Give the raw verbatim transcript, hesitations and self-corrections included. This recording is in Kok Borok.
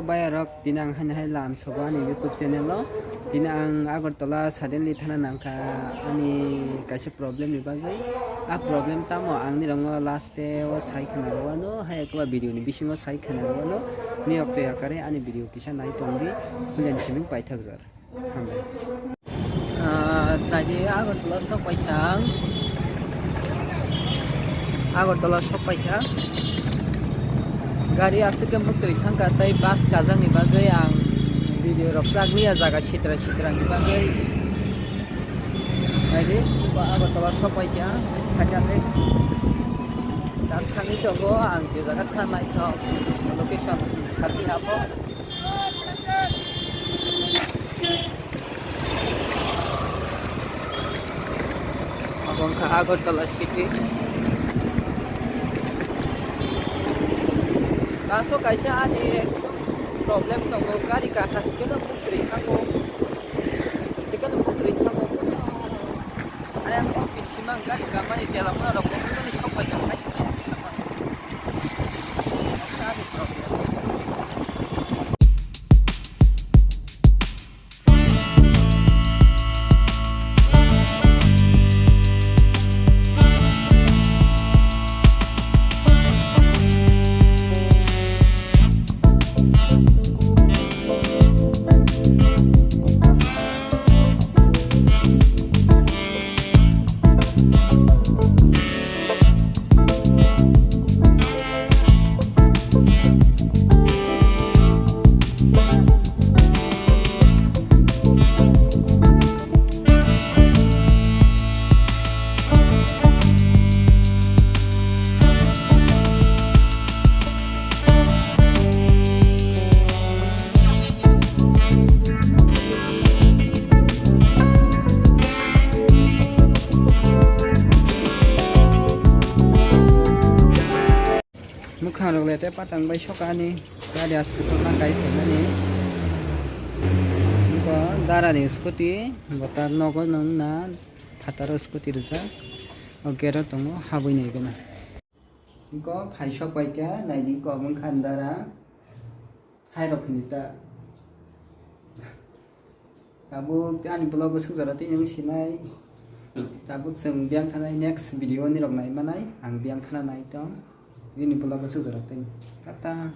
Bayarok, tini ang haino hai lam sogo ani YouTube channel o. Tini ang Agartala suddenly thana nangkha ani kaisa problem ni bagwi. A problem tamo ang nirokno last o sai khna rwano, hai ekuba video ni bisingo sai khna rwano. Niyok chaya kare ani video kisa nai tongdi, hulen siming paithak jar. Hambai. Ah, naidi Agartala sok paikha ang. Agartala sok paikha. Gari aswk khe muktwi thangkha tei bus kajakni bagwi ang video rok chak liya jaga sitra sitra ni bagwi. Naidi, ba Agartala sok paikha. Phaikha tei. Tak thangwi tongo ang je jaga thangnai tok location sakni abo. Abo wngkha Agartala city. Kaso kaisa ani problem tongo, gari kaham khe no muktwi thango. Sikano muktwi thango. Ayang o binsima gari kamani tela phano rok kok nani sok pai kha. Mwkhang rok le tei patang bai sokani gari aske sokna kai phaimani. Nokho dara ni scooty bo ta nogo nung na phataro scooty rijak o gate o tongo habwi nai gana. Nokho phai sok pai kha naidi kok wngkha dara hai rok hini ta. Tabuk ani vlog o swk jora tei nwng sinai. Tabuk chwng biyang thanai next video ni rok nai manai ang biyang thana nai tong. Nini vlog o swk jora tei. Tata.